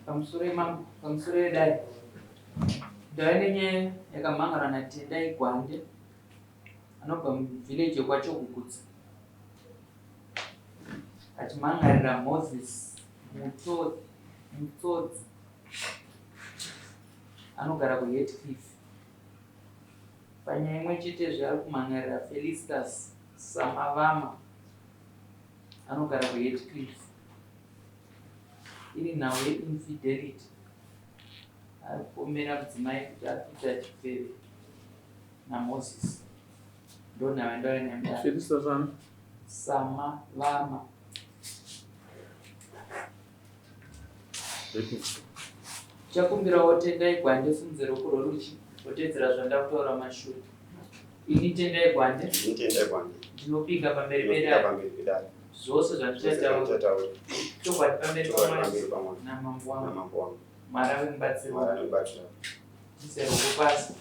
Pamusoro imambo, pamusoro yedare. Ndauya nenyaya yakamhan'arwa naTendai Gwande anobva muvillage yekwaChokugutsa achimhan'arira Moses Mutsodzi anogara kuHatcliffe. Panyaya imwe chetezve ari kumhan'arira Felistas Samavama anogara kuHatcliffe. Iri nhau yeinfidelity. Ari kupomera mudzimai kuti ari kuita chipfeve naMoses. Ndonhau yandauya nayo mudare. Felista Sama. Sama Vama. Chakumbirawo Tendai Gwande simudze ruoko rworudyi wotedzera zvandakutaura mashure. Ini Tendai Gwande. Ini Tendai Gwande. Ndinopika pamberi Ndinopika pedare. pamberi pedare. Zvose Zvose zvandichataura zvandichataura. chokwadi pamberi Chokwadi paMwari pamberi paMwari namambo wangu. namambo wangu. Mwari ave mubatsiri Mwari wangu. ave mubatsiri wangu. Ndise ruoko pasi.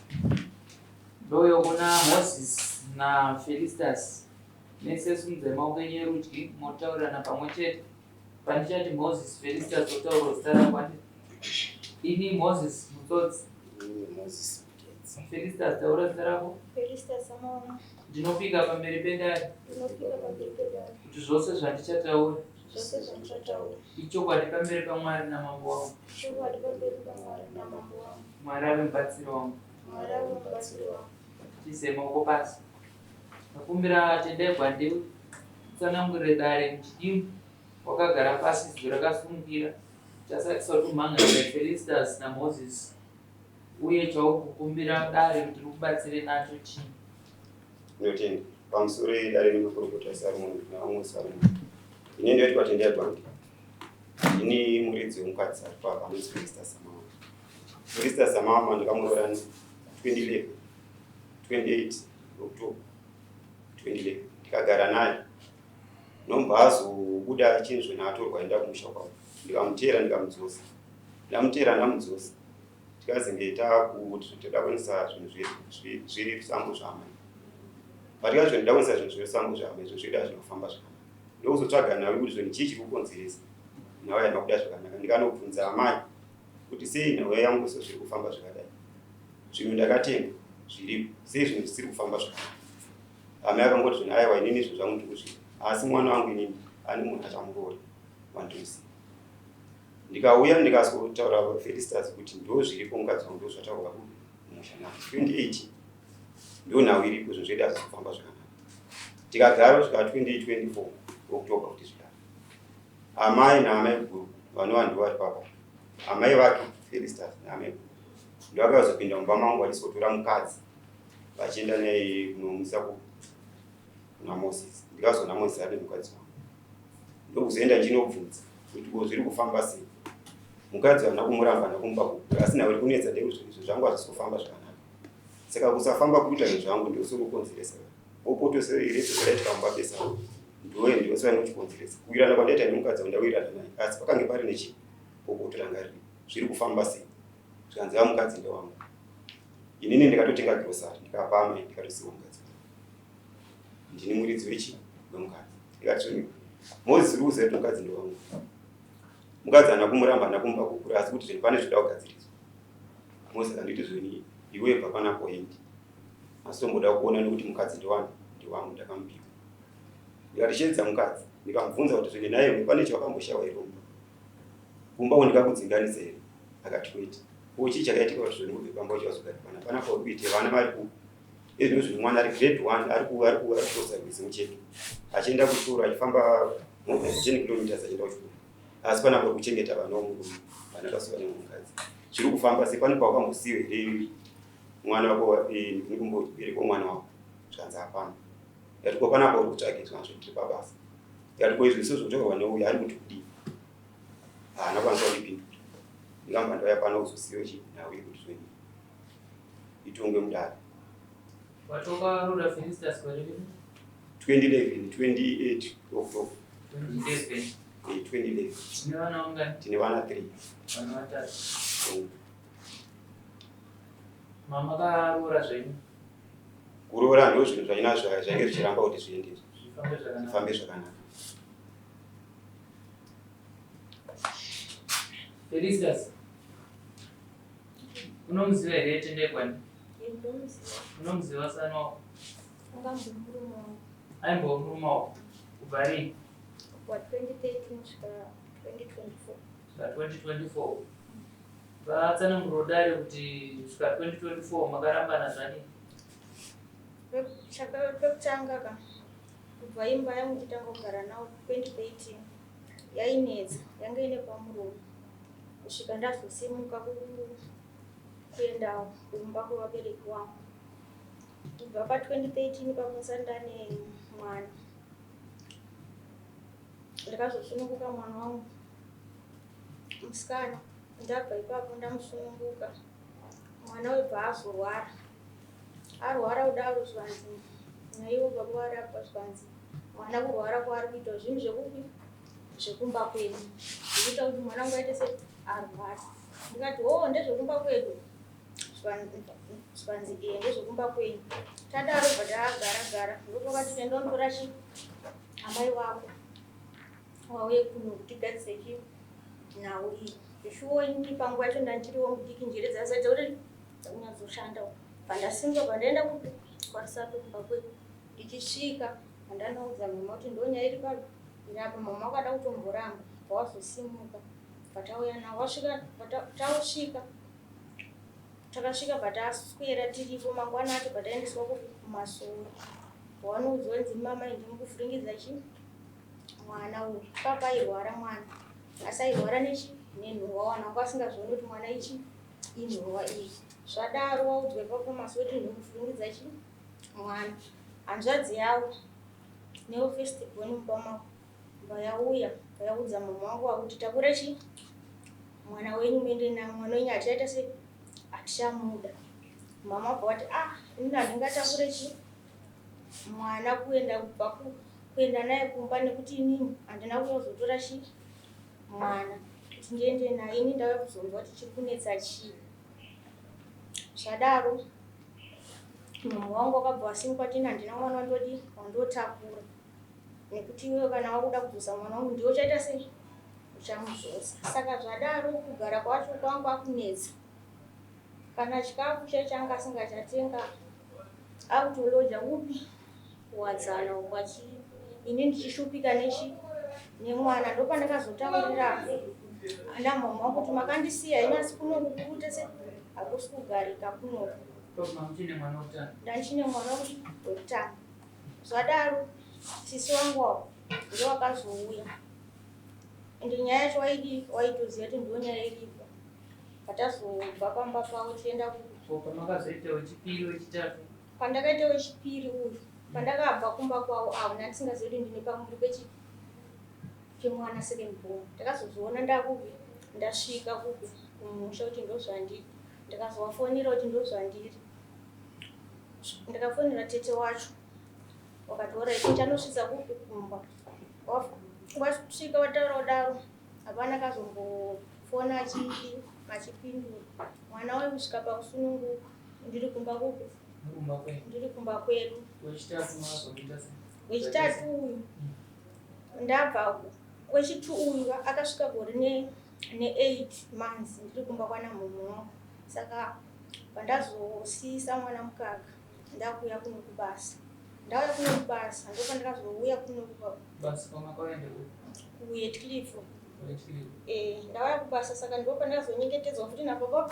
Ndoyo kuna Moses naFelistas. Mese simudzai maoko enyu erudyi motaurirana pamwe chete. Pandichati Moses, Felistas otaura zita rako andi ini Moses Mutsotsi. Ini Moses Mutsotsi. Felistas taura zita rako. Felistas Samaona. Ndinopika pamberi pedare. Ndinopika pamberi pedare. Kuti zvose zvandichataura. Zvose zvandichataura. Ichokwadi pamberi paMwari namambo wangu. Ichokwadi pamberi paMwari namambo wangu. Mwari ave mubatsiri wangu. Mwari ave mubatsiri wangu. Tiise maoko pasi. Ndakumbira Tendai Gwande utsanangurire dare muchidimbu wakagara pasi izwi rakasunungira chasakisa kuti umhan'arire Felistas naMoses uye chauri kukumbira dare kuti rikubatsire nacho chii. Ndinotenda. Pamusoro yedare nemakurukota eSarumoni nevamwe Sarumoni. Ini ndinoitwa Tendai Gwande. Ndini muridzi wemukadzi ari papa anonzi Felistas Samama. Felistas Samama ndakamuroora 2011 28 October 2011 ndikagara naye nobva azobuda achinzwe naatorwa aenda kumusha kwavo ndikamuteera ndikamudzosa ndamuteera ndamudzosa tikazenge takuti toda kuendesa zvinhu zviri sambo zvaamai patikati zvinhu ndakuendesa zvinhu zviri sambo zvaamai zvinhu zvedu hazvina kufamba zvakanaka ndokuzotsvaga nhau yekuti zvinhu chii chiri kukonzeresa nhau haina kubuda zvakanaka ndikanobvunza amai kuti sei nhau yangu so zviri kufamba zvakadai zvinhu ndakatenga zviripo sei zvinhu zvisiri kufamba zvakanaka amai akangoti zvinhu aiwa inini zvinhu zvangu ndikuzvida asi mwana wangu inini ane munhu achamuroora wandinoziva ndikauya ndikazotaura Felistas kuti ndo zviripo mukadzi wangu ndo zvataurwa kumusha na 2018 ndo nhau iripo zvinhu zvedu hazvisi kufamba zvakanaka tikagara kusvika 2024 October kuti zvidaro amai naamai guru vanova ndivo vari papa amai vake Felistas naamai guru ndovakazopinda mumba mangu vachizotora mukadzi vachienda naye kunomuisa kuna Moses ndikazoona Moses ari nemukadzi wangu ndokuzoenda ndinobvunza kuti ko zviri kufamba sei mukadzi haana kumuramba haana kumupa kukura asi nhau iri kunetsa ndeyekuti zvinhu zvangu hazvisi kufamba zvakanaka saka kusafamba kuita zvinhu zvangu ndosiri kukonzeresa popoto rese raitika mumba pesa ndoye ndosai nochikonzeresa kuwirana kwandaita nemukadzi wandawirirana naye asi pakange pari nechipopoto ranga riri zviri kufamba sei zvikanzi vamukadzi ndewangu inini ndikatotenga grocery ndikapa amai ndikatosiwa mukadzi ndini muridzi wechi wemukadzi ndikati zvoni Moses uri kuziva kuti mukadzi ndewangu mukadzi haana kumuramba haana kumupa kukura asi kuti zvinhu pane zvoda kugadziriswa Moses akanditi zvoni iwe bva panapo endi asi tomboda kuona nekuti mukadzi ndewani ndewangu ndakamupiwa ndikati shedza mukadzi ndikamubvunza kuti zvoni naiwe pane chawakamboshawa here kumba kumba ndikakudzinganisa here akati kwete ko chii chakaitika kuti zvoni ubve pamba uchazogara pana panapa uri kuite vana vari ku Izvino zvino mwana ari grade 1 ari ku ari ku ari kutosa rwizi mucheke achienda kuchikoro achifamba more than 10 kilometers achienda kuchikoro asi pana kuri kuchengeta vana vomurume vana kasuka nemukadzi zviri kufamba sei pane pawakambosiiwa here mwana wako eh, nekumboberekwa mwana wako zvikanzi hapana ndati ko panapa uri kutsvage zvikanzi tiri pabasa ndikati ko izvi izvo zvinotaurwa neuyu ari kuti kudii haana kwanisa kundipindura ndikamba ndauya pano kuzosiiwa chi nhau yekuti zvenyu itongwe mudare. Watoka Rura Felistas gore ripi? 2011 28 October. 2011. Eh, 2011. Tine vana vangani? Tine vana 3. Vana vatatu. Mama karoora zvenyu? Kuroora ndo zvinhu zvaina zvainge zvichiramba kuti zviende zvifambe zvakanaka. Zvifambe zvakanaka. Felicitas, unomuziva here Tendai Gwandi? Ndomuziva. Unomuziva sani wako? Angambova murume wangu. Aimbova murume wako kubva rini? Kubva 2013 kusvika 2024. Kusvika 2024. Vatsananguriro dare kuti kusvika 2024 makarambana zvadii? Pekutanga ka kubva imba yangu ichitanga kugara nawo 2013 yainetsa, yanga ine pamuromo kusvika ndazosimuka kuenda kumba kwevabereki vangu. Kubva pa 2013 ipapo ndisati ndane mwana, ndakazosununguka mwana wangu musikana. Ndabva ipapo ndamusununguka, mwana webva azorwara. Arwara kudaro zvikanzi naivo baba varapwa, zvikanzi mwana kurwara kwaari kuita zvinhu zvekupi zvekumba kwedu zvikuita kuti mwana wangu aite se arwara. Ndikati hoo, ndezvekumba kwedu? Zvikanzi ee, ndezvekumba kwenyu. Tadaro bva tagara gara, ndopakati tendontora chi amai vako wauye kuno kuti tigadzise chi nhau iyi. Zvishuwo ini panguva yacho ndandiriwo mudiki, njere dzasati dzakuti dzakunyatsoshanda. Pandasimuka pandaenda kupi kwaRusape kumba kwedu, ndichisvika pandanoudza mama kuti ndonyaya iri pano iri apa, mama wakada kutomboramba, pawazosimuka patauya nawo wasvika tausvika takasvika pataswera tiripo. Mangwana acho pataendeswa kupi kumasoro, pawanoudzwa nzi mama ndimi kuvhiringidza chi mwana uyu. Papa airwara mwana, asi airwara nechi nenhowa, wana wanga asingazvioni kuti mwana ichi inhowa iyi. Zvadaro waudzwa ipapo maso kuti ndiri kuvhiringidza chi mwana. Hanzvadzi yavo newo first born mumba mavo vayauya vayaudza mama wangu wakuti takura chi mwana wenyu muende naye, mwana wenyu hatichaita se hatichamuda. Mama vabva vati, ah, ini handingatakure chi mwana kuenda kubva kuenda naye kumba nekuti inini handina kuzotora chi mwana kuti ndiende naye, ini ndauya kuzonzwa kuti chiri kunetsa chii. Zvadaro mama wangu wakabva wasimuka kuti ini handina mwana wandodi wandotakura, nekuti iwewe kana wakuda kudzosa mwana wangu ndiwe uchaita sei uchamudzosa. Saka zvadaro kugara kwacho kwangu akunetsa, kana chikafu chaicho anga asingachatenga, akutoloja kupi kuwadzana uko, ini ndichishupika nechi nemwana. Ndopandakazotaurira ana mama wangu kuti makandisiya ini, asi kunoku kuite se hakusi kugarika kunoku. Muchine mwana wekutanga? Ndachine mwana wekutanga. Zvadaro sisi wangu avo ndo wakazouya, ende nyaya yacho waidii waitoziva kuti ndo nyaya iripo. Patazobva pamba pavo tienda Pamakazoita wechipiri, wechitatu? Pandakaita wechipiri uyu, pandakabva kumba kwavo avo, ndandisingazivi kuti ndine pamuviri pechi pemwana second born. Ndakazozviona ndakupi ndasvika kupi kumusha kuti ndozvandiri. Ndikazovafonera kuti ndozvandiri, ndikafonera tete wacho, wakati alright, chanosvitsa kupi kumba. Wasvika wataura kudaro, hapana kazombofona achipindura. Mwana wayo kusvika pakusununguka ndiri kumba kupi? Kumba kwenyu? Ndiri kumba kwedu. Wechitatu makazomuita sei? Wechitatu uyu ndabva, wechitu uyu akasvika gore ne8 months ndiri kumba kwana mumwe wangu. Saka pandazosiyisa mwana mukaka, ndakuuya kuno kubasa. Ndauya kuno kubasa, ndopandakazouya kuno Basa kwamakaenda kupi? kuHatcliffe. Wechipiri. Ndauya kubasa, saka ndopandakazonyengetedzwa futi nababa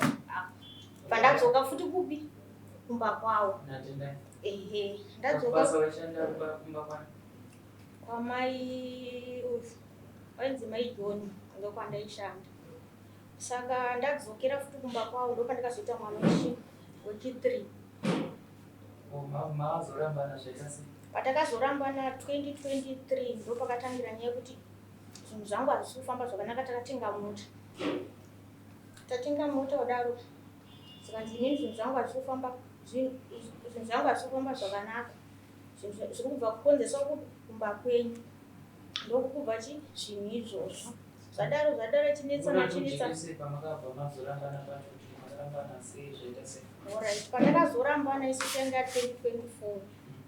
pandadzoka futi kupi kumba kwavo. NaTendai? Ehe, ndadzoka. Basa waishanda kumba kwani? Kwamai uyu wainzi mai John, ndokwandaishanda. Saka ndadzokera futi kumba kwavo, ndopandakazoita mwana wechi3. Maazorambana zvaita sei? Patakazorambana 2023, ndopakatangira nyaya yekuti zvinhu zvangu hazvisi kufamba zvakanaka. Takatenga mota, tatenga mota kudaro, zikanzi inini zvinhu zvangu hazvisi kufamba, zvinhu zvangu hazvisi kufamba zvakanaka, zvinhu zviri kubva kukonzeswa kumba kwenyu, ndokukubva chi zvinhu izvozvo. Zvadaro zvadaro chinetsana chinetsa. Ujekese pamakabva mazorambana pacho kuti makarambana sei, zvaita sei? Alright, pandakazorambana isu tanga 2024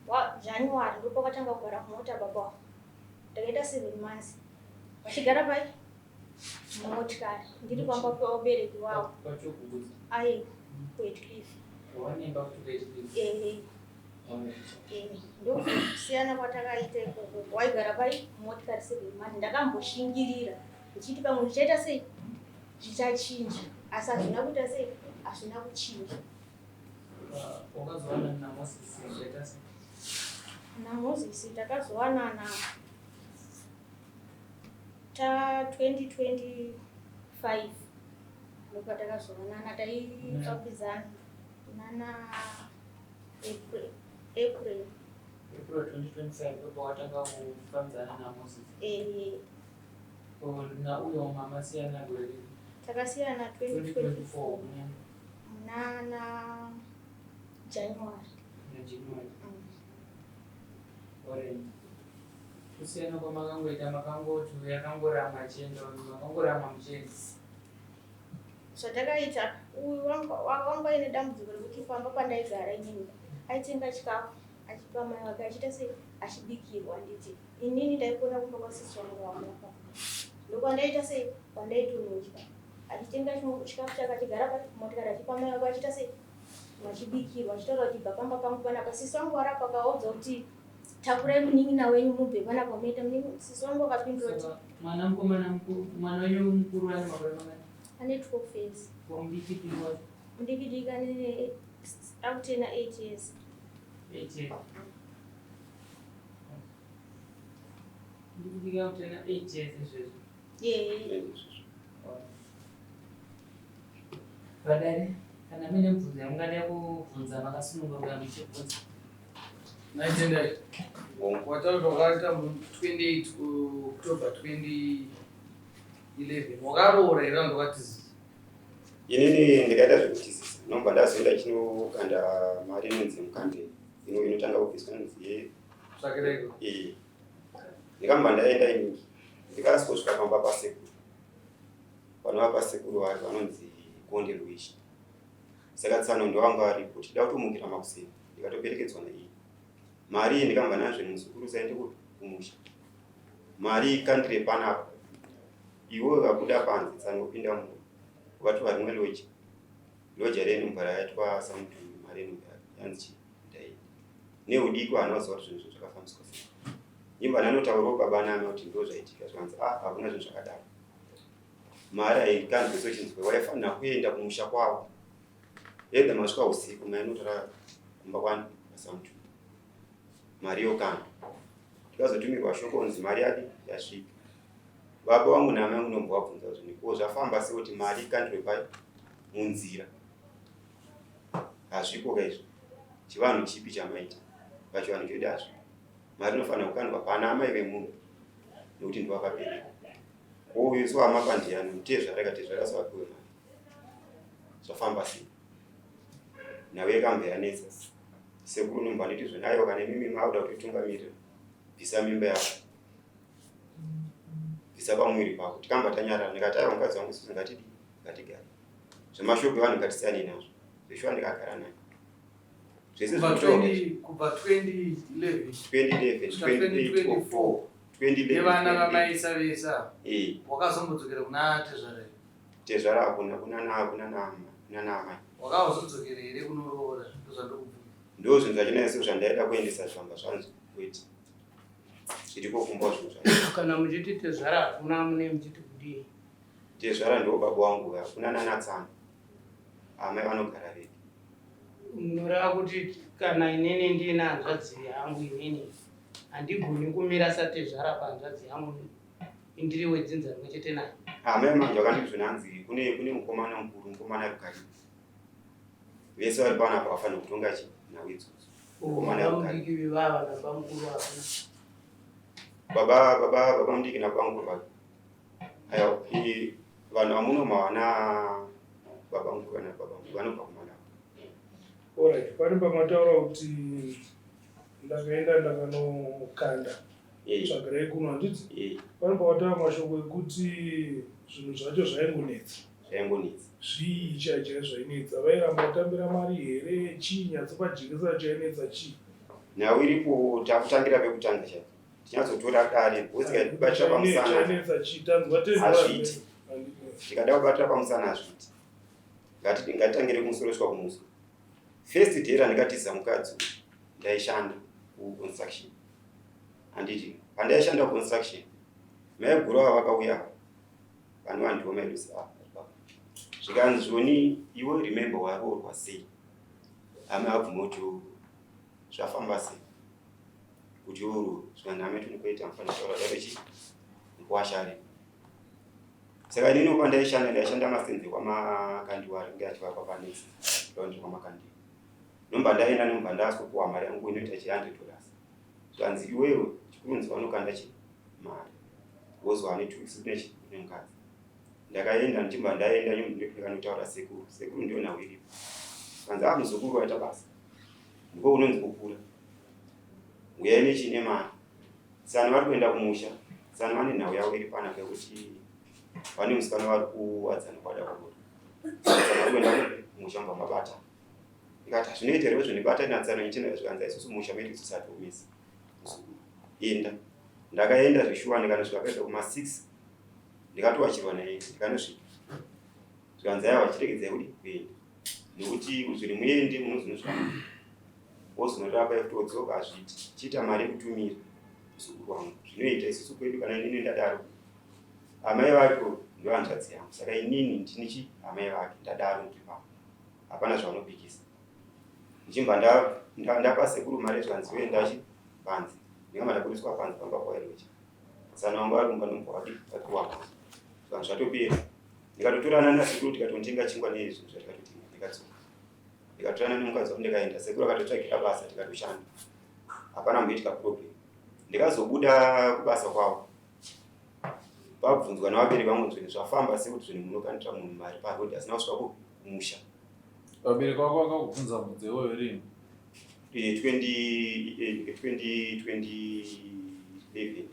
wa January, ndopakatanga kugara mota baba wangu. Ndakaita 7 months vachigara pai. Mumotikari ndiri pamba pevabereki wavo. Aiwa, kuHatcliffe. Ehe. Ndokusiyana kwatakaita ikoko. Waigara pai motikari seven. Ndakamboshingirira ndichiti pamwe zvichaita sei zvichachinja, asi hazvina kuita sei, hazvina kuchinja. Wakazowanana naMoses zvaita sei? NaMoses takazowanana ta 2025 ndopatakazowanana, taifambidzana nana April. April. April 2025 ndopawatanga kufambidzana naMoses. Eh. Nauyo mamasiyana gore ripi? Takasiyana 2024. 2024 munana January. Na January. Alright. Kusiyana kwamakangoita, makangoti yakangoramba achienda, makangoramba muchienda? Zvatakaita, uyu wanga aine dambudziko rekuti pamba pandaigara inini aitenga chikafu achipa mai vake, achiita sei, achibikirwa. Handiti inini ndaikona kumba kwasisi wangu wamapa, ndokwandaita sei, kwandaitonodya. Achitenga chikafu chake, achigara pamotikari, achipa mai vake, achiita sei, vachibikirwa, achitaura kuti bva pamba pangu panapa. Sisi wangu warapa, akaudza kuti takurai munin'ina wenyu mubve panapa munoita. Sisi wangu akapindura kuti Saka mwana mukomana mukuru, mwana wenyu mukuru ane makore mangani? Ane 12 years. Wamudiki wacho? Mudiki ane akutena 8 years. 8 years. Mudiki akutena 8 years izvezvo? Yeah. Vadare, kana muine mibvunzo yamungada kubvunza, makasununguka muchibvunza. Naitendai, wataura wakaita mu 28 October 2011, wakaroora here vanhu wakatizisa? Inini ndikaita zvekutizisa, nobva ndazoenda chinokanda mari inonzi mukande inotanga kubviswa inonzi ye Tsvakireiko. Iyi ndikambva ndaenda inini, ndikasvika pamba pasekuru, panova pasekuru vari vanonzi Konde Luishi. Saka tsano ndowanga aripo, tichida kutomukira makuseni, ndikatoperekedzwa naiye. Mari iyi ndikambva nazve, muzukuru, usaende kumusha, mari ikandire panapa, iwe ukabuda panze, tsano upinda muno, ukatora rimwe loja, loja renyu raitwa samutumbi, mari yenyu yanzi chii, ndaenda neudiki, hanoziva kuti zvinhu zvakafambiswa sei. Imba ndanotaurawo baba nami kuti ndo zvaitika, zvikanzi a ah, hakuna zvinhu zvakadaro, mari haikanzwi sechinzwe, waifanira kuenda kumusha kwavo ega, masvika usiku, mainotora kumba kwani pasamutumbi, mari yokanda. Tikazotumirwa shoko kunzi mari yadi yasvika. Baba vangu naamai vangu ndombovabvunza zvinhu ko zvafamba sei kuti mari ikandwe pai munzira? Hazviko ka izvi, chivanhu chipi chamaita? Pachivanhu chedu hazvo, mari inofanira kukandwa pana amai vemunhu nekuti ndovakabereka. Uyu so amapa ndiyani? Mutezvara katezvara sevapiwe mari, zvafamba sei? Nhau yakamba yanetsa. Sekuru nomba nditi zvona, aiwa, kana imimi mauda kutitungamirira, bvisa mimba yako, bvisa pamuviri pako. Tikamba tanyarara, ndikati aiwa, mukadzi wangu, isusu ngatidi ngatigare zvemashoko evanhu, ngatisiyane nazvo zveshuwa. Ndikagara naye zvese. Kubva 2011 2011 kusvika 2024. 2011. Nevana vamaisa vese ava, Eh, wakazombodzokera kuna tezvara here? Tezvara hakuna, kuna naamai. Wakazodzokera here kunoroora? Ndozvandokubvunza. Ndo zvinhu zvachona isu zvandaida kuendesa, zvamba zvanzi kwete, zviriko kumba zvinhu zvacho. Kana muchiti tezvara hakuna, mune muchiti kudii? Tezvara ndo baba wangu, hakuna nanatsano, amai vanogara vega. Munoreva kuti kana inini ndiine hanzvadzi yangu, inini handigoni kumira satezvara pahanzvadzi yangu indiri wedzinza rimwe chete naye? Amai manje vakanditi zvinanzi kune mukomana mukuru, mukomana rugari, vese vari panapa vafanira kutonga chi nhau idzodzo. Mukomana rugari. Mudiki vivava nabamukuru hakuna? Baba mudiki nabamukuru vake, aiwa, vanhu vamunoma vana baba mukuru kana baba mukuru vanobva kumalawi. Alright, pane pamataura kuti ndakaenda ndakanokanda tsvagirai kuno, handiti? Eh. Pane pawataura mashoko ekuti zvinhu zvacho zvaingonetsa. Zvaingonetsa. Zvii chai chai zvainetsa? Vairamba kutambira mari here? Chii, nyatsopajekesa, chainetsa chii? Nhau iripo, takutangira pekutanga chaipo. Tinyatsotora dare because tikabatira pamusana Chainetsa chitanzwa Hazviiti. Tikada kubatira pamusana hazviiti. Ngatitangire kumusoro kusvika kumuswe. First day randikatiza mukadzi uyu, ndaishanda kuconstruction. Handiti pandaishanda kuconstruction, maiguru ava vakauya vanova ndivo mailusi ava baba. Zvikanzi zvoni iwe remember waroorwa sei? Hama abvuma kuti zvafamba sei? Kuti uru zvikanzi hama yetu ndikuita mufanira kutaura daro chi mukuwasha aripo. Saka inini pandaishanda ndaishanda masenze kwamakandiwa ringe achivakwa panext round kwamakandiwa. Ndomba ndaenda ndomba ndasikupuwa mari yangu inoita chi $100. Zvikanzi iwewe chikurunzi vanokanda chi mari. Wozwa ane 2 weeks une chi une mukadzi. Ndakaenda ndichibva ndaenda ndikanotaura sekuru. Sekuru ndiyo nhau iripo. Zvikanzi ah muzukuru waita basa. Ndiko kunonzi kukura. Uyai nechine mari. Tsano vari kuenda kumusha. Tsano vane nhau yavo iri panapa yekuti vane musikana vari kuwadzana kwada kuroora. Tsano vari kuenda kumusha mubva mabata. Ndikati hazvinoita here zvondibata natsano ichena zvikanzi isusu musha medu isusu hatiomesi. Enda. Ndakaenda zveshuwa ndikanosvika pedyo kuma 6 ndikatowachirwa naye ndikanosvika. Zvikanzi aiwa chiregedzai kudi kuenda. Nekuti zviri muende munozonosvika wozonorapa futi wodzoka hazviiti. Chiita mari yekutumira muzukuru wangu. Zvinoita isusu kwedu kana inini ndadaro. Amai vacho ndohanzvadzi yangu. Saka inini ndini chi amai vake ndadaro ndiri pano. Hapana zvaunopikisa. Ndichibva ndapa sekuru mari zvikanzi weenda chi panze. Ndingamba ndabudiswa panze pamba kwairocha. Tsano wangu ari kumba ndomubva wadi wapiwa mari. Zvikanzi zvatopera. Ndikatotorana nasekuru tikatontenga chingwa nezvinhu zvatikatotenga ndikadzoka. Ndikatorana nemukadzi wangu ndikaenda. Sekuru akatotsvagira basa tikatoshanda. Hapana kumboitika problem. Ndikazobuda kubasa kwavo. Vabvunzwa nevabereki vangu zvinhu zvafamba sei kuti zvinhu munokandira munhu mari paroad asina kusvika kumusha. Vabereki vako vakakubvunza mubvunzo iwoyo rini? 2011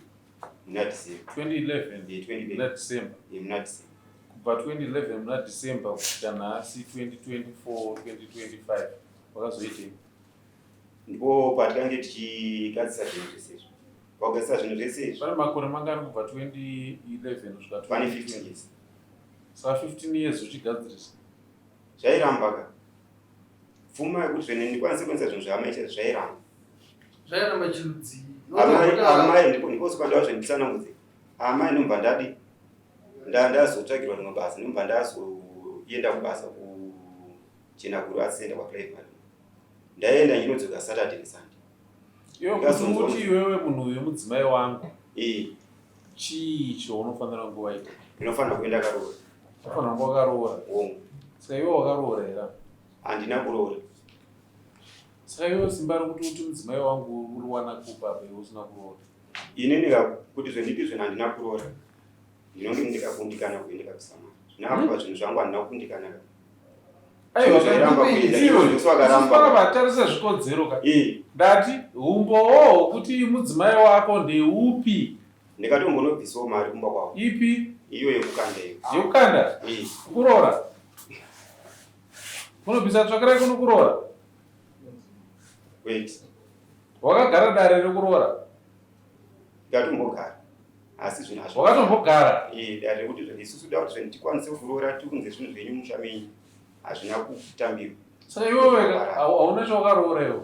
muna December. 2011? 2011. Muna December. Muna December. Kubva 2011 muna December kusvika nhasi 2024 2025 wakazoitei? Ndipo patikange tichigadzisa zvinhu zvese izvi. Pakugadzisa zvinhu zvese izvi. Pane makore mangani kubva 2011 kusvika Pane 15 years. Saka 15 years uchigadzirisa. Zvairamba ka. Pfuma yekuti zvene ndikwanise kuendesa zvinhu zvaamai chaizvo zvairamba. Zvairamba chirudzii? Amai, amai ndipo ndipo pandawa zvenditsanangudze. Amai ndomva ndadi ndazotsvagirwa rimwe basa ndomva ndazoenda kubasa kuChenaguru asienda kwaClive Marino. Ndaenda ndinodzoka Saturday neSunday. Iwe kuti uti iwewe munhu uyu mudzimai wangu. Chii chaunofanira kunge waita? Ndinofanira kuenda karoora. Unofanira kunge wakaroora. Hongu. Saka iwe wakaroora here? Handina kuroora. Saka iwe simba rekuti uti mudzimai wangu uriwana kupi apa iwe usina kuroora? Inini kuti zvenditi zvino handina kuroora. Ndinonge ndikakundikana kuenda kabisa mari. Zvino apa zvinhu zvangu handina kukundikana ka. Aiwa, Zvairamba kuenda, izvo zvese wakaramba. Vatarisa zvikonzero ka. Ndati umbowo hwekuti mudzimai wako ndeupi? Ndikatombonobvisawo mari kumba kwavo. Ipi? Iyo yekukanda iyo. Yekukanda? Kuroora? Kunobvisa tsvakirai kuno kuroora? Wait. Wakagara dare rekuroora? Ndikatombogara. Asi zvinhu hazvo. Wakatombogara? Dare rekuti zvinhu isusu da kuti zvinhu tikwanise kuroora tiunze zvinhu zvenyu musha menyu. Hazvina kutambirwa. Saka iwewe hauna chawakaroora iwe?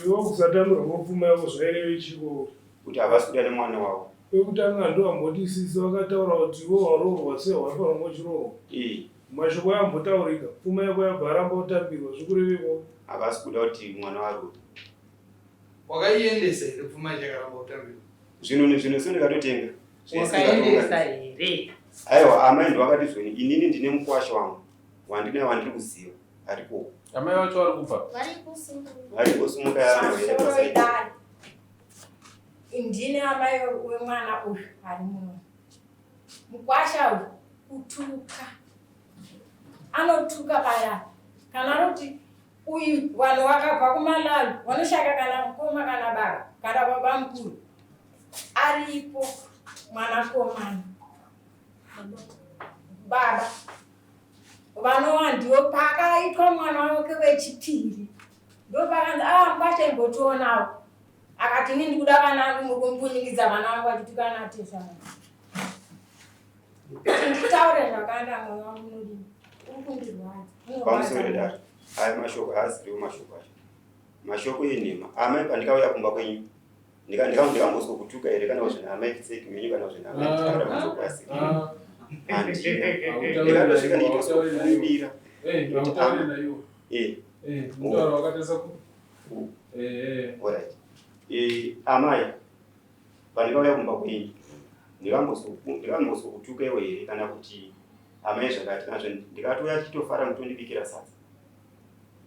Iwe kusatambirwa kwepfuma yako zvaireve chiko? Kuti havasi kuda nemwana wavo. Pekutanga ndoamboti sisi vakataura kuti iwe waroorwa sei waifanira kunge uchiroorwa. Mashoko ayambotaurika, pfuma yako yabva yaramba kutambirwa zvikureveko? Havasi kuda kuti mwana waroorwe. Wakaiendesa here pfuma yachakaramba kutambirwa? Zvinhu zvinhu so ndikatotenga. Wakaendesa here? Aiwa amai ndovakati zvoni inini ndine mukwasha wangu wandinaye wandiri kuziva ariko. Amai vacho vari kubva? Vari kusumuka Pamusoro idare. Ndini amai wemwana uyu ari muno. Mukwasha uyu kutuka. Anotuka paya. Kana anoti uyu vanhu vakabva kuMalawi vanoshaka kana mukoma kana baba kana baba mukuru. Aripo mwanakomana. Baba vanova ndiwo pakaitwa mwana wake wechipiri. Ndopakanzi mukwasha imbotionawo. Akati But ini ndikuda vana vangu, muri kumbunyikidza vana vangu vachitukana natezvara. Kuti nditaure zvakawanda mwoyo wangu unodini? Uri kundirwadza. Pamusoro dare. Aya mashoko haasiriwo mashoko acho. Mashoko enhema. Amai pandikauya kumba kwenyu ndikambozwa kutuka here kana kuzvina amai tseki menyu kana kuzvina amai ndikataura mashoko asiri. Handina. Ndikatosvika ndichitokumbira. Eh. Eh, mutauro wakatarisa ku eh, eh. Alright. Eh, amai pandikauya kumba kwenyu ndikambozwa kutuka iwe here kana kuti amai zvakati kana zve ndikatouya tichitofara mutondibikira sadza.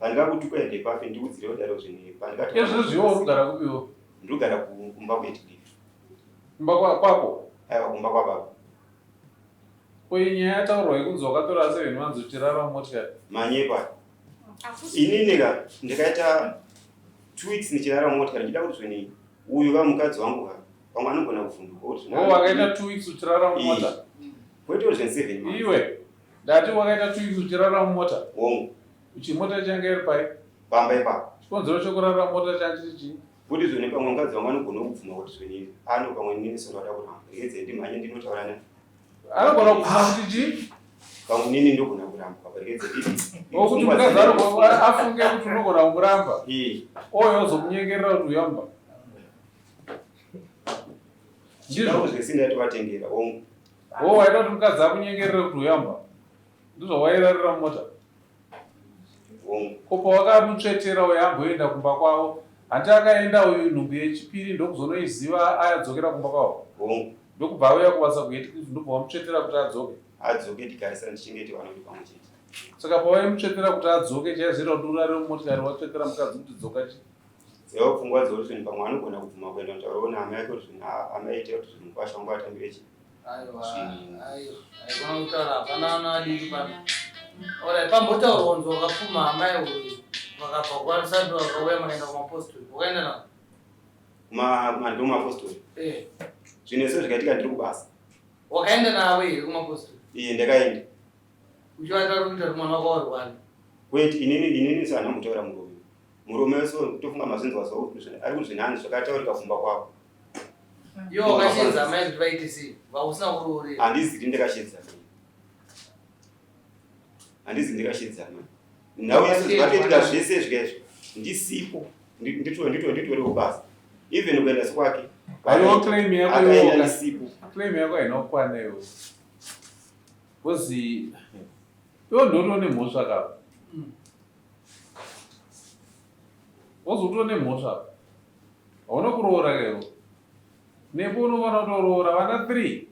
Pandikakutuka ende papi ndiudzirewo daro zvinhu pandikati Izvozvi iwe urikugara kupiwo? Ndinogara kumba kwedu. Kumba kwako? Aiwa kumba kwababa. Ko iyi nyaya yataurwa yekunzi wakatora 7 months uchirara mumotikari? Manyepa. Inini ka ndikaita 2 weeks ndichirara mumotikari ndichida kuti zveni uyu ka mukadzi wangu ka pamwe anogona kuvhunduka kuti zvino Oh, wakaita 2 weeks uchirara mumota? Kwete kuti zveni 7 months. Iwe ndati wakaita 2 weeks uchirara mumota? Hongu. Uchimota change iri pai? Pamba ipapo. Chikonzero chokurara mumota change chiri chii? Kuti zvoni pamwe mukadzi wangu anogona kubvuma kuti zvoni ano pamwe inini soro ada kuramba. Regedze ndimhanye ndinotaura naye. Anogona kubvuma kuti chii? Pamwe inini ndogona kuramba. Regedze ndidi. Kuti mukadzi afunge kuti unogona kumuramba. Eh. Oyo ozomunyengerera kuti uyamba. Ndizvo zvese ndatovatengera hongu. Wo waida kuti mukadzi akunyengerere kuti uyamba. Ndizvo wairarira mumota. Hongu. Ko pawakamutsvetera uyo amboenda kumba kwavo, hanti akaenda uyu nhumbu yechipiri ndokuzonoiziva ayadzokera kumba kwavo. Hongu. Ndokubva auya kubasa kuHeadcliff ndobva wamutsvetera kuti adzoke. Adzoke tigarisane tichengete vana vedu pamwe chete. Saka pawaimutsvetera kuti adzoke chaizoita kuti urare mumotikari watsvetera mukadzi kuti dzoka chi? Dzaiva pfungwa dzekuti zvinhu pamwe anogona kubvuma kuenda kutaurawo naamai ake kuti zvinhu amai aite kuti zvinhu mukwasha wangu atambire chi. Aiwa, aiwa, haikona kutaura hapana ana adiki pano. Alright, pambotaurwa kunzi wakapfuma amai uyu vakabva kwaRusape vakauya makaenda kumapostori. Wakaenda navo? Kuma ndomapostori. Eh. Zvinhu izvo zvikaitika ndiri kubasa. Wakaenda navo here kumapostori? Iye ndakaenda. Uchivataura kuita kuti mwana wako warwara. Kwete inini inini sana mutaura murume. Murume wese tofunga mazvinzwa zvauri ari kuzvinani zvakataurika kumba kwako. Iwe wakashedza amai kuti vaite sei? Vausina kuroorera. Handizi ndakashedza. Handizi ndakashedza amai. Nhau yese zvakaitika zvese zvikaizvo ndisipo nditoriwo kubasa. Even kuenda kwake. Aiwa claim yako akaenda ndisipo. Claim yako haina kukwana iwe. Because iwe ndotone mhosva ka. Wozotone mhosva. Hauna kuroora ka iwe. Nepo unofanira kutoroora vana 3.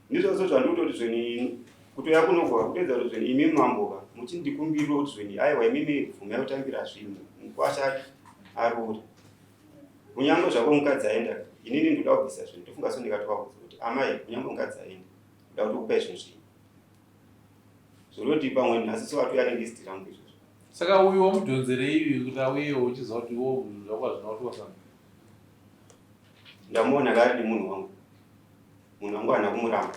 Ndizvo zvandikutoti zveni kutoya kunogwa kutoedza kuti zveni imi mambo ka muchindikumbirira kuti zveni aiwa imimi bvumai kutambira zvinhu mukwasha aroore. Kunyange zvako mukadzi aenda inini ndoda kubvisa zvinhu ndofunga so ndikatovaudza kuti amai kunyange mukadzi aenda ndoda kuti kupai zvinhu zvenyu. Zvoroti pamwe nhasi so atouya nelist rangu izvozvo. Saka uyu wamudhonzerei uyu kuti auyewo uchiziva kuti iwo zvako hazvina kutwasana? Ndamuona kari nemunhu wangu. Munhu wangu haana kumuramba.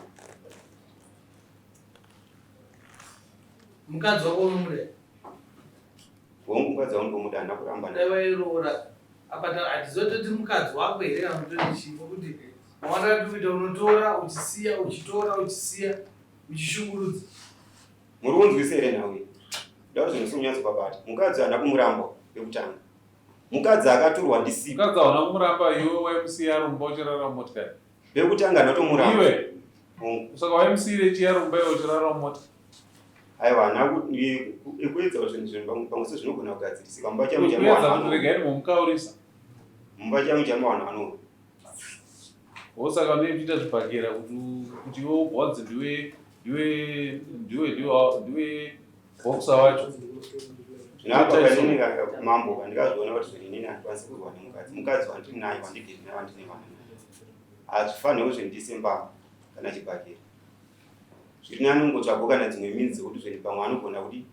Mukadzi wako unomuda? Hongu mukadzi wangu ndomuda haana kuramba. Dai wairoora apa hatizototi mukadzi wako here kana kutoti chii kuti mawanda kuita unotora uchisiya uchitora uchisiya uchishungurudza. Muri kunzwisa here nhau iyi? Ndau zvinhu sikunyatso pabata. Mukadzi haana kumuramba pekutanga. Mukadzi akatorwa ndisipo. Mukadzi hauna kumuramba iwe waimusiya arumba uchirara mumotikari. Pekutanga ndatomuramba. Iwe. Hongu. Saka waimusiyire chiya rumba iwe uchirara mumota? Aiwa haana kuedza zvinhu zvinhu pamwe sezvinogona kugadzirisika. Mumba chamo chamo Kuedza kuti regai ndimbomukaurisa. Mumba chamo chamo vanhu vano. Wosaka unoita zvibhakera kuti kuti iwe ubva wanzi ndiwe ndiwe ndiwe ndiwe ndiwe boxer wacho. Zvinapa kanini mambo ndikazviona kuti zvinhu inini handikwanisi kurwa nemukadzi. Mukadzi wandiri naye wandigere naye wandine vana naye. Hazvifanirwi zvendise mbama kana chibhakera. Zviri nani kungotsvago kana dzimwe means dzekuti zveni pamwe anogona kuti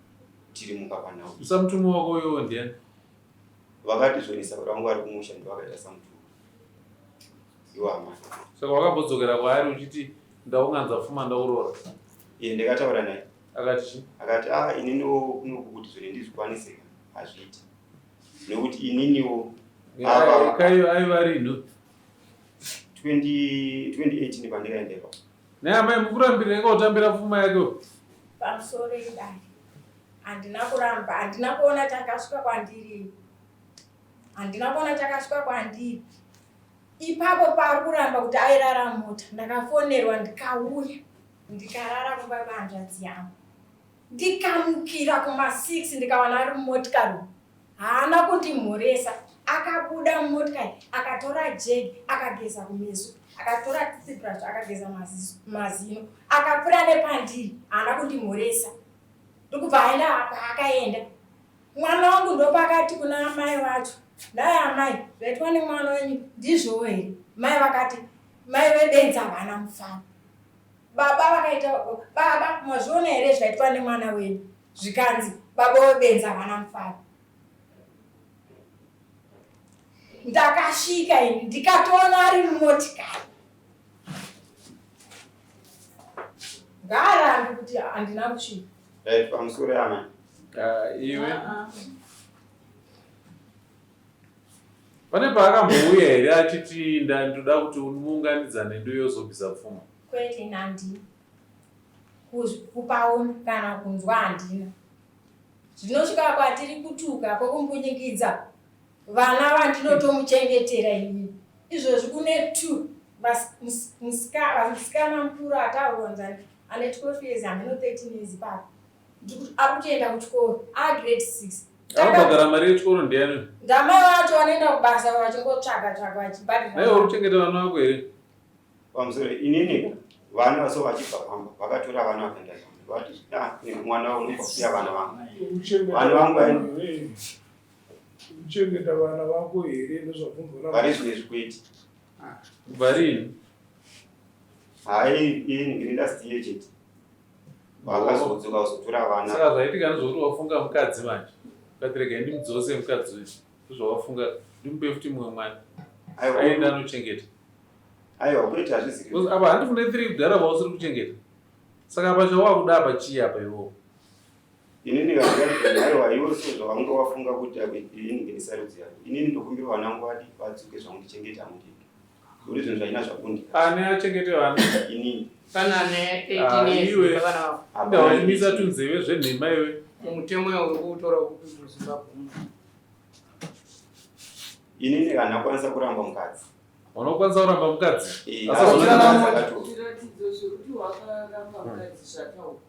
tirimuka panhau. Samutumwa wako iwewe ndiani? Vakati zveni sabata vangu vari kumusha ndovakaita samutumwa. Iwo amai. Saka wakambodzokera kwaari uchiti ndaunganza pfuma ndakuroora? Iye ndakataura naye. Akati chii? Akati ah ininiwo kunoku kuti zveni ndizvikwanise hazviiti. Nekuti ininiwo Kayo aiva rinhu 2018 pandikaenda ipapo. Naye amai mukurambira inga kutambira pfuma yake. Pamusoro idai. Handina kuramba, handina kuona chakasvika kwandiri. Handina kuona chakasvika kwandiri. Ipapo paari kuramba kuti airara mota, ndakafonerwa ndikauya ndikarara kumba kwehanzvadzi yangu. Ndikamukira kuma 6 ndikawana ari mumotikari umu. Haana kundimhoresa, akabuda mumotikari akatora jegi akageza kumeso, akatora toothbrush akageza maziso, mazino, akapfuura nepandiri, haana kundimhoresa. Ndokubva aenda paakaenda. Mwana wangu ndopakati kuna amai vacho, nhai amai, zvaitwa nemwana wenyu ndizvowo here? Mai vakati, mai vebenzi havana mufaro. Baba vakaita baba mazviona here zvaitwa nemwana wenyu? Zvikanzi baba webenzi havana mufaro. Ndakasvika ini ndikatoona ari mumotikari. Ngaarambe kuti handina kusvika. Right, pamusoro amai. Ah, iwe. Pane paakambouya here achiti ndoda kuti muunganidzane ndoyozobvisa pfuma? Kwete, ini handina kupaona kana kunzwa handina. Zvinosvika kwatiri kutuka kwokumbunyikidza vana vandinotomuchengetera ini. Izvozvi kune two musikana mukuru ataurwa nzani ane 12 years hameno 13 years ipapo. Ari kutoenda kuchikoro a grade 6. Anobhadhara mari yechikoro ndiani? Ndamai vacho vanoenda kubasa vachingotsvaga tsvaga vachibhadhara. Naiwe uri kuchengeta vana vako here? Pamusoro inini vana vaso vachibva pamba vakatora vana vakaenda navo vati ah, mwana wangu unobva vana vangu. Vana vangu kuchengeta vana vako here ndozvabvunzwa pari zvino izvi kwete. Kubva rini? Hayi ini ndiri last year chete. Vakazodzoka kuzotora vana. Saka zvaitika ndezvekuti wafunga mukadzi manje. Ukati regai ndimudzose mukadzi uyu. Ndozvawafunga ndimupe futi mumwe mwana. Aenda anochengeta. Aiwa kwete hazviziri. Apa handi kune 3 kudhara vausiri kuchengeta. Saka apa chawakuda apa chii apa iwowo? Inini aiwa iwe so zvawanga wafunga kuti ini ndine sarudzo yako. Inini ndokumbira vana vangu vadi vadzoke zvangu ndichengete hangu ndega. Uri zvinhu zvaina zvakundika. Ani achengete vana? Inini. Kana ane 18 years iwe. vana vako. Ndawachimisa tunzeve zvenhema iwe. Mutemo yauri kuutora kupi muZimbabwe muno? Inini kana akwanisa kuramba mukadzi. Unokwanisa kuramba mukadzi? Eh, Asi hauna- Zviratidzo zvekuti wakaramba mukadzi zvataurwa.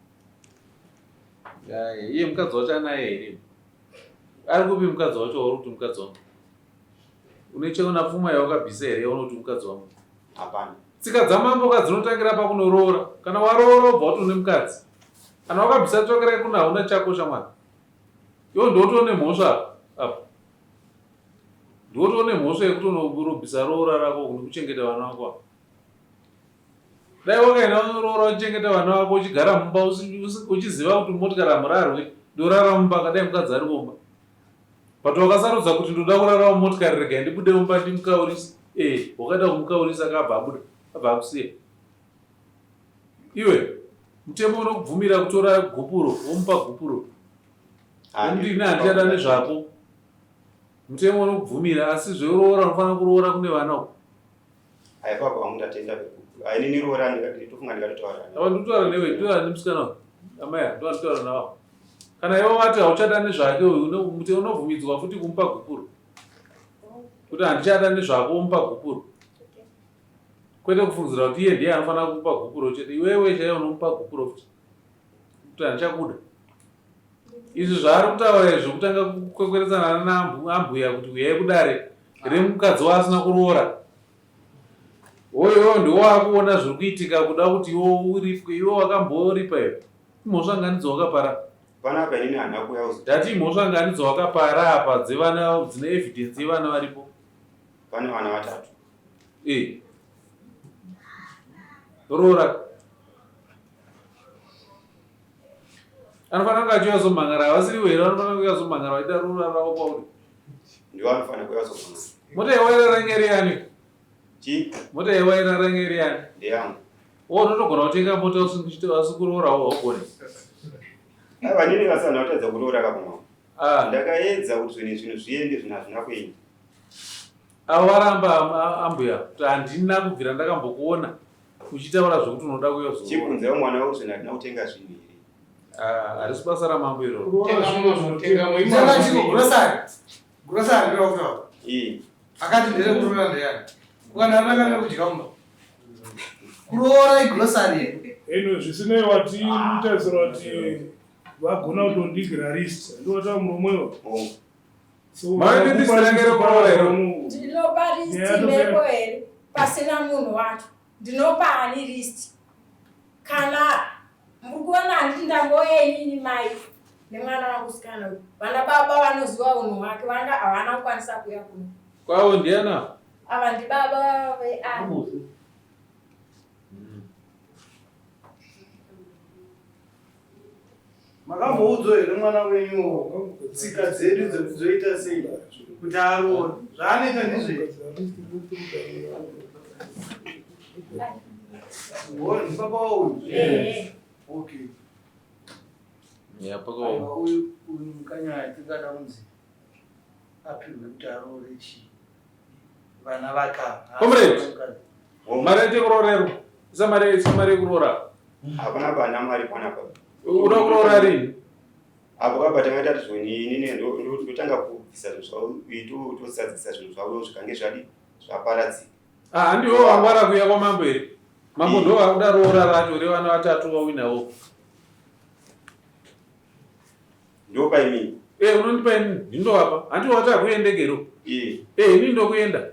Iye mukadzi wacho anaye here? Ari kupi mukadzi wacho wauri kuti mukadzi wangu? Une cheona pfuma yawakabvisa here yaunoti mukadzi wangu? Hapana. Tsika dzamambo ka dzinotangira pakunoroora. Kana waroora wobva wati une mukadzi. Kana wakabvisa tsvakirai kuno hauna chako shamwari. Iwe ndiwe utori nemhosva apa. Ndiwe utori nemhosva yekuti unorobvisa roora rako nekuchengeta vana vako apa. Dai wakaenda unoroora uchichengeta vana vako uchigara mumba uchiziva kuti motikari hamurarwi ndorara mumba kadai mukadzi ari kumba. But wakasarudza kuti ndoda kurara mumotikari regai ndibude mumba ndimukaurise. Eh, wakaita kumukaurisa akabva abuda, abva akusiya. Iwe, mutemo unokubvumira kutora gupuro, womupa gupuro. Womuti ini handichada nezvako. Mutemo unokubvumira asi zveroora unofanira kuroora kune vana uko. Aipa kwangu ndatenda pekugupuro. Ai nini roora nditofunga ndikatotaura. Ava ndikutaura newe, ndikutaura nemusikana uyu. Amai, ndikutaura navo. Kana iwe wati hauchada nezvake uyu, mutemo unobvumidzwa futi kumupa gupuro. Kuti handichada nezvako womupa gupuro. Kwete kufungidzira kuti iye ndiye anofanira kukupa gupuro chete. Iwewe chaiye unomupa gupuro futi. Kuti handichakuda. Izvi zvaari kutaura izvi kutanga kukwekweretsana naambuya kuti uyai kudare remukadzi waasina kuroora. Hoyo ndiwo waakuona zviri kuitika kuda kuti iwe uripwe iwe wakamboripa iwe. Imhosva ngani dzawakapara? Panapa inini handina kuuya kuzo. Ndati imhosva ngani dzawakapara apa dzevana dzine evidence yevana varipo? Pane vana vatatu. Eh. Roora. Anofanira kunge achiuya zomhangara havasiri here vanofanira kuuya zomhangara vaita roora ravo kwauri. Ndiwo anofanira kuuya zomhangara. Mota yawairara inge iri yani? Chii? Mota yawairara inge iri yani? Ndeyangu. Wo unotogona kutenga mota usi kuroora wo haugoni. Aiwa nini vasana kutadza kuroora kapo mama. Ah. Ndakaedza kuti zvinhu zvinhu zviende zvinhu hazvina kuenda. Avo varamba ambuya kuti handina kubvira ndakambokuona uchitaura zvekuti unoda kuuya kuzoroora. Chibvunzai mwana wako zvino handina kutenga zvinhu here? Ah, harisi basa ramambo iroro. Tenga munozotenga Tenga chiko grocery. Grocery ndiro kutaura. Ii. Akati ndere kuroora ndeyani. Ukana ranga rekudya mumba. Kuroora igrocery here? Eno zvisinei wati mutarisira kuti vagona kutondigira list. Ndiwata muromo iwo. Oh. So Mari list rake rekuroora iro. Ndinopa list meko here pasina munhu wacho. Ndinopa ani list? Kana muri kuona handiti ndangouya inini mai nemwana wangu sikana uyu. Vana baba vanoziva unhu hwake vanga havana kukwanisa kuuya kuno. Kwavo ndiana? Ava ndibaba veani. Makamboudzwa here mwana wenyuwo tsika dzedu dzoita sei kuti aroore zvaanoita ndizvei ndibaba wauyu okay Yeah, uyu uyu mukanyaya tingada kunzi apirwe kuti aroore chii vana vaka Comrade. Mari yaite kuroora iro. Isa mari isa mari yekuroora. Hapana pana mari panapa. Uda kuroora rini? Apo kapa tanga tati zvoni inini ndotanga kubvisa zvinhu zvavo tosadzisa zvinhu zvavo zvikange zvadi zvaparadzika. Ah, handiwo wangwara kuuya kwamambo here? Mambo ndo vakuda roora racho revana vatatu vauinawo. Ndopa imini. Eh, unondipa ini ndindovapa. Handiwo wati hakuendekero. Eh. Eh, ini ndokuenda.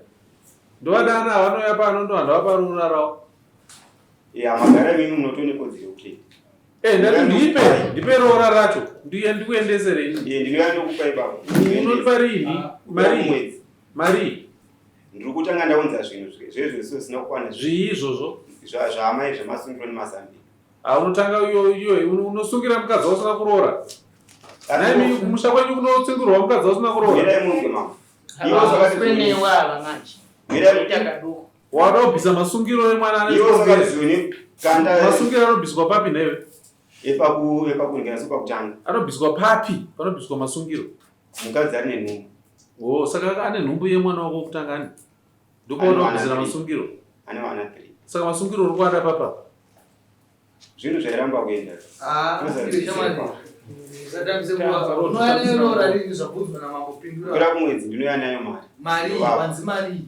Ndovadana vanouya pano ndovanhu vapa roora ravo. Eh, amagara imimi munotone kodzero kuti. Eh, ndati ndipe, ndipe roora racho. Ndiye ndikuendesere ini. Eh, ndinouya ndokupa ipapo. Unondipa rini? Mari. Mwedzi. Mari. Ndiri kutanga ndaunza zvinhu zvezvo zvisina kukwana. Zvii izvozvo? Zvaamai zvemasungiro nemazambi. Ah, unotanga iyo iyo unosungira mukadzi wausina kuroora. Nhaimi kumusha kwenyu kunosungirwa mukadzi wausina kuroora. Mirai munzwe mama. Havaswenewa ava manje. Mirai Ita kaduku. Wada kubvisa masungiro emwana ane Iwe usakati kanda Masungiro anobviswa papi nhaiwe? Epaku epaku so pakutanga. Anobviswa papi? Panobviswa masungiro. Mukadzi ane nhumbu. Oh, saka ane nhumbu yemwana wako wekutanga ani? Ndopaona kubvisira masungiro. Ane vana 3. Saka masungiro uri kuada papa? Zvinhu zvairamba kuenda. Ah, usatambise nguva. Unouya neroora rini zvabvunzwa namambo pindura. Kupera kumwedzi ndinouya nayo mari. Mari wanzi mari.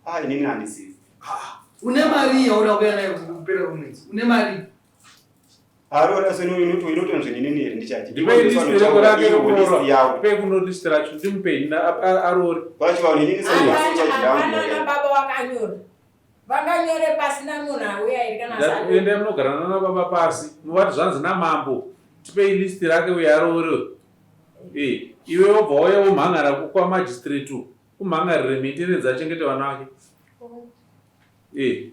Ah, inini handisizi. Ah, une mari yauda kuuya nayo kupera kumwedzi. Une mari. Aroora so inotonzwi inini here ndichati. Ndipei list reko rake rekuroora. Ndipei kuno list racho ndimupei aroore. Pacho vanhu inini Hapana baba wakanyora. Vanganyore pasina munhu auya here kana Ndati endai munogara nana baba pasi muvati zvanzi namambo tipei list rake uye aroore. Eh, iwe wobva wauya womhan'ara kwa magistrate uku umhan'arire maintenance achengete vana vake. Eh.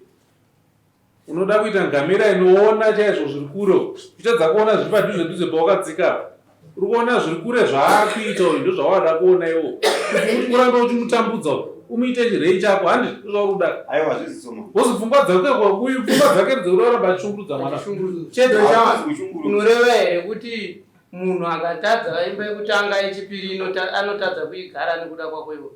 Unoda kuita ngamera inoona chaizvo zviri kure uchitadza kuona zviri padhuze dhuze pawakadzika apa. Uri kuona zviri kure zvaakuita uyu ndozvawada kuona iwo. Kuti urambe uchimutambudza uyu umuite chirei chako handi ndozvauri kuda. Aiwa zviziso Bozi pfungwa dzake uyu pfungwa dzake dzekuda kuramba achishungurudza mwana. Chete unoreva here kuti munhu akatadza imba yekutanga yechipiri anotadza kuigara nekuda kwako iwe?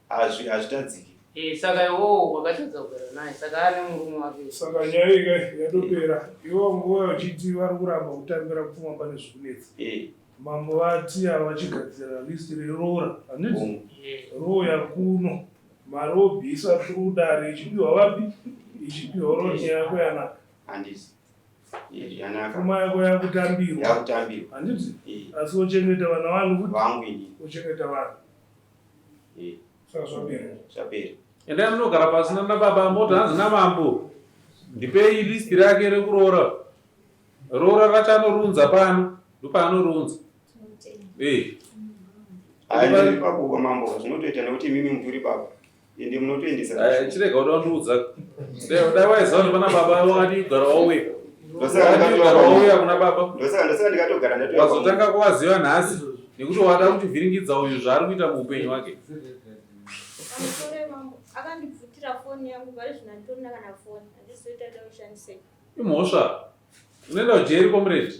Hazvitadziki. Eh, saka iwowo wakatadza kugara naye saka ane murume wake. Saka nyaya iyi yatopera. Ivo nguva vachiti vari kuramba kutambira pfuma pane zvikunetsa. Mambo vati havachigadzira list reroora. Handiti? Roya kuno. Mari wobvisa through dare ichipiwa vapi? Ichipiwa roni yako yanaka. Handiti. Yanaka. Pfuma yako yakutambirwa. Yakutambirwa. Handiti? Asi wochengeta vana vanhu kuti? Vangu ini. Wochengeta vanhu. Saka zvapera. Zvapera. Endai munogara pasi nana baba moti hanzi namambo ndipei list rake rekuroora. Roora racho anorunza pano ndopaanoronza. Eh. Hayi papo kwa mambo zvinotoita nekuti imimi mutori baba. Ende munotoendesa. Eh, chirega kuda kundiudza. Dai waiziva kuti pana baba wakadii kugara wauya. Ndosaka wauya kuna baba. Ndosaka ndikatogara ndatoya. Wazotanga kuvaziva nhasi nekuti wada kutivhiringidza uyu zvaari kuita muupenyu hwake. Pamusoro mambo akandibvutira foni yangu pari zvino handitorina kana foni handizoita da kushandisei. Imhosva. Unoenda kujeri comrade.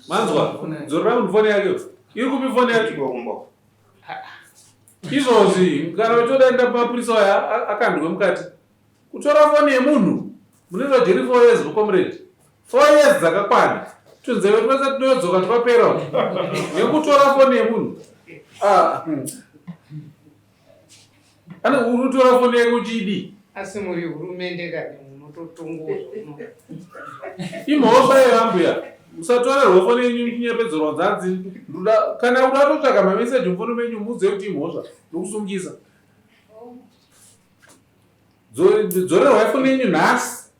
Manzwa? Dzorera munhu foni yake. Iri kupi foni yacho? Izvozvi kana uchoda enda pamapurisa aya akandwe mukati. Kutora foni yemunhu munoitwa jeri 4 years comrade. 4 years dzakakwana. Tunzeve twese tunodzoka twapera nekutora foni yemunhu. Ah. Ane uri kutora foni yake uchidii? Asi muri hurumende kani munototongowo zvamuno. Imhosva iyo ambuya. Musatorerwa foni yenyu muchinyepedzerwa nzanzi. Ndoda kana kuda totsvaga mameseji mufoni menyu muudze kuti imhosva nokusungisa. Dzorerwai foni yenyu nhasi.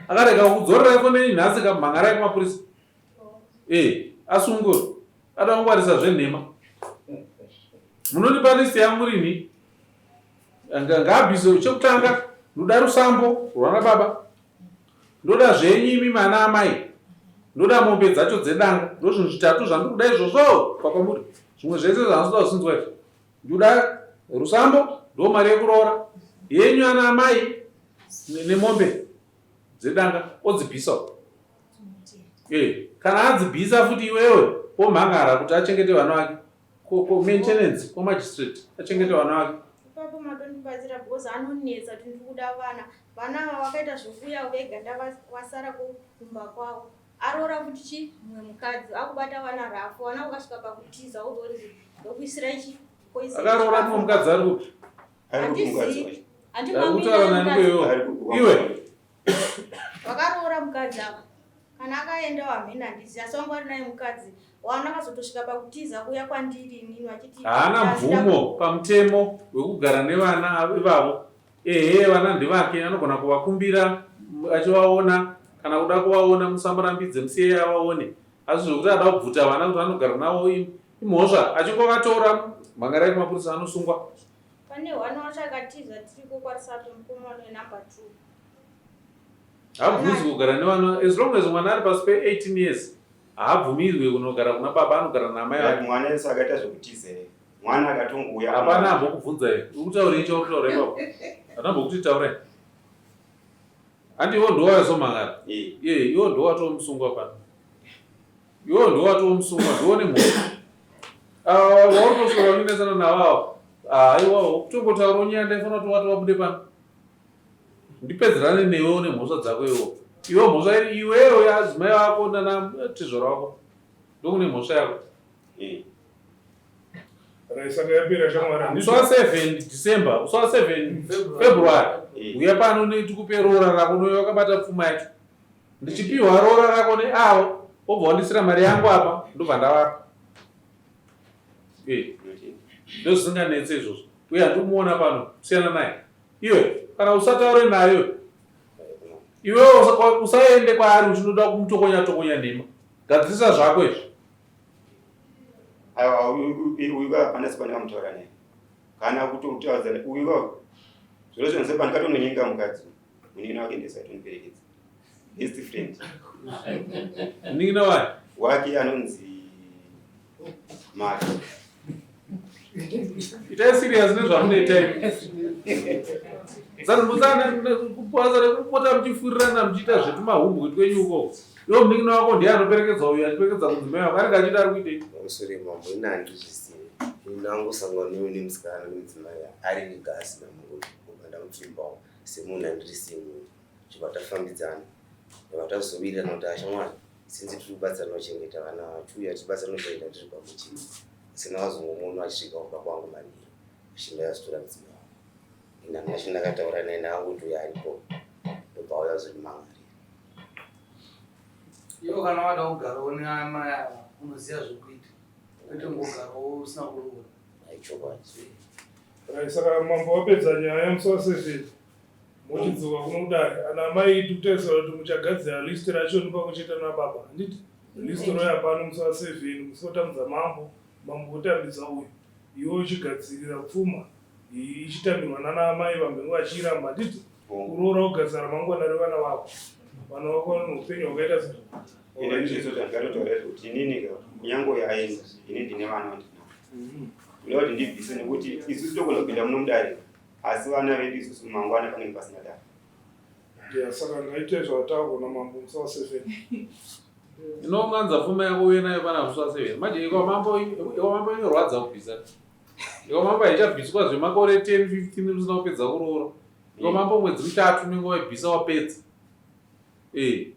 Akarega kudzorerai foni yenyu nhasi kamhangarai kumapurisa. Eh, asungwe. Ada kungwarisa zvenhema. Munondipa list yangu rini? Ngaabvise chekutanga ndoda rusambo rwana baba. Ndoda zvenyu imi mana amai. Ndoda mombe dzacho dzedanga. Ndozvinhu zvitatu zvandikuda izvozvo kubva kwamuri. Zvimwe zvese zvandinoda kuzinzwa izvi. Ndoda rusambo ndo mari yekuroora yenyu ana amai nemombe dzedanga odzibvisa. Eh, kana adzibvisa futi iwewe womhangara kuti achengete vana vake. Ko ko maintenance ko magistrate achengete vana vake. Ipapo matondibatsira because anonetsa kuti ndiri kuda vana. Vana ava vakaita zvekuuya vega ndavasara kumba kwavo. Aroora futi chi mumwe mukadzi akubata vana rafu vana vakasvika pakutiza wozonzi ndokuisira ichi Akaroora mumwe mukadzi ari kupi? Ari kupi mukadzi wacho? Ari kutaura nani iwewe? Iwe. Vakaroora mukadzi ava. Kana akaenda wamhena handizivi asi wangu ari naye mukadzi. Wana vakazotosvika pakutiza kuuya kwandiri inini vachiti haana mvumo pamutemo wekugara nevana ivavo. Ehe vana ndevake anogona kuvakumbira achivaona kana kuda kuvaona musamurambidze musiyei avaone asi zvekuti ada kubvuta vana kuti anogara navo imhosva achingovatora mhangarai kumapurisa anosungwa. Pane hwana wacho akatiza tiriko kwaRusape mukomana wenumber 2. Haabvumidzwi kugara nevana as long as mwana ari pasi pe 18 years haabvumirwe kunogara kuna baba anogara naamai vake. Mwana wese akaita zvekutiza here? Mwana akatongouya. Hapana ambokubvunza here? Uri kutaurei chauri kutaura ipapo? Hapana ambokuti taurai. Handi iwo ndiwo wazomangara. Eh, iwo ndiwo watomusungwa pano. Iwo ndiwo watomusungwa, ndiwo nemhosva. Ah, wautoswera uchinetsana navo avo. Ah, aiwa, kutongotaura nyaya ndaifanira kuti wati wabude pano. Ndipedzerane newe une mhosva dzako iwo. Iwe mhosva iri iwewe adzimai vako nana tezvara wako. Ndokune mhosva yako. Eh. Saka yapera shamwari. Musi wa 7 December, musi wa 7 February. Eh. Uya pano netikupe roora rako unoyo wakabata pfuma yacho. Ndichipiwa roora rako neavo wobva wandisira mari yangu apa ndobva ndavapa. Eh. Ndozvisinganetse izvozvo. Uye handikumuona pano siyana naye. Iwe kana usataure nayo iwe usaende kwaari uchinoda kumutokonya tokonya nhema. Gadzirisa zvako izvi. Aiwa uyu hapana sipane kamutaura naye. Kana kutotaudza uyu zviro zvonse pandikatononyenga mukadzi munin'ina wake ndiye saitoniperekedza. Best friend. Munin'ina wake? Wake anonzi Mari. Itai serious nezvamunoita imi. Basa rekupota muchifurirana muchiita zvetumahumbwe twenyu uko. Iwe munin'ina wako ndiye anoperekedza uyu achiperekedza mudzimai wako anenge achiita ari kuitei? Pamusoro mambo ini handizvizivi. Ini ndangosangana newe nemusikana nemudzimai ari ega asina murume ndobva ndamupfimbawo semunhu andiri semunhu chibva tafambidzana ndobva tazowirirana kuti ashamwari since tiri kubatsirana kuchengeta vana vachiuya tichibatsirana kuchengeta tiri pamwe chete asi ndakazongomuona achisvika kumba kwangu manheru achinda azotora mudzimai wangu ini handina chandakataura naye ndakangoti uya aripo ndobva auya kuzondimangarira Iwe kana wada kugarawo neamai ava unoziva zvekuita kwete kungogarawo usina kuroora. Aichokwadi. Right, saka mambo wapedza nyaya musi wa 7 mochidzoka kuno kudare ana amai tikutarisira kuti muchagadzira list racho pamwe chete nababa handiti list roya pano musi wa 7 musi wotambidza mambo mambo wotambidza uyu iwe uchigadzirira pfuma ichitambirwa nana amai vamhenge vachiramba handiti kuroora kugadzira ramangwana revana vako vana vako vane upenyu hwakaita sei Ine ndizvo zvandakatotaura izvo kuti inini ka kunyange uyo aenda ini ndine vana vandinavo ndoda kuti ndibvise nekuti isusu togona kupinda muno mudare asi vana vedu isusu mangwana panenge pasina dare. Yeah, saka ngaite zvataurwa namambo musi wa 7. Inounganza pfuma yako uye nayo pana musi wa 7. Manje ikwamambo ikwamambo inorwadza kubvisa. Ndikomamba ichabviswa zvemakore 10 15 musina kupedza kuroora. Ndikomamba mwedzi mitatu unenge waibvisa wapedza. Eh.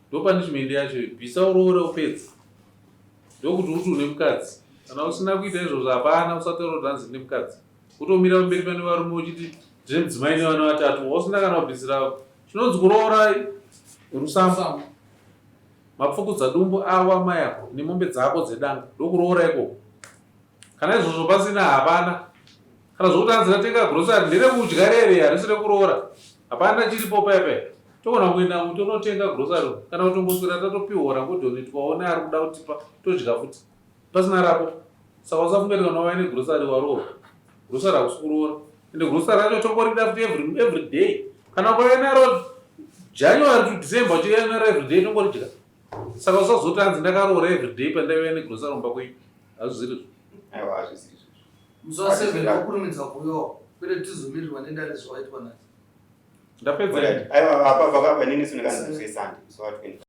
Ndo punishment yacho bvisa uroore upedze. Ndokuti uti une mukadzi. Kana usina kuita izvozvo hapana usataura kuti hanzi ndine mukadzi. Kutomira pamberi pane varume uchiti ndine mudzimai nevana vatatu wausina kana kubvisira chinonzi kuroora rusambo. Mapfukudza dumbu avo amai ako nemombe dzako dzedanga ndokuroora ikoko. Kana izvozvo pasina hapana. Kana zvokuti hanzi ndatenga grocery nderekudya rere harisi rekuroora. Hapana chiripo paya paya. Togona kuenda tonotenga grocery kana kutongoswera tatopihwa rangodonetwawo neari kuda kutipa todya futi pasina rako. Saka usafunga kuti kana wauya negrocery waroora. Grocery hakusi kuroora. Ende grocery racho tongorida futi every, every day. Kana ukauya naro January to December uchiuya naro every day tongoridya. Saka usazoti hanzi ndakaroora every day pandaiuya negrocery kumba kwenyu. Hazvisirizvo. Aiwa hazvisirizvo. Musi wa 7 wokurumidza kuuyawo kwete tizomirirwa nedare zvawaitwa nhasi. Ndapedza. Aiwa apa apa apa nini sinokanzi musi weSunday musi wa 25.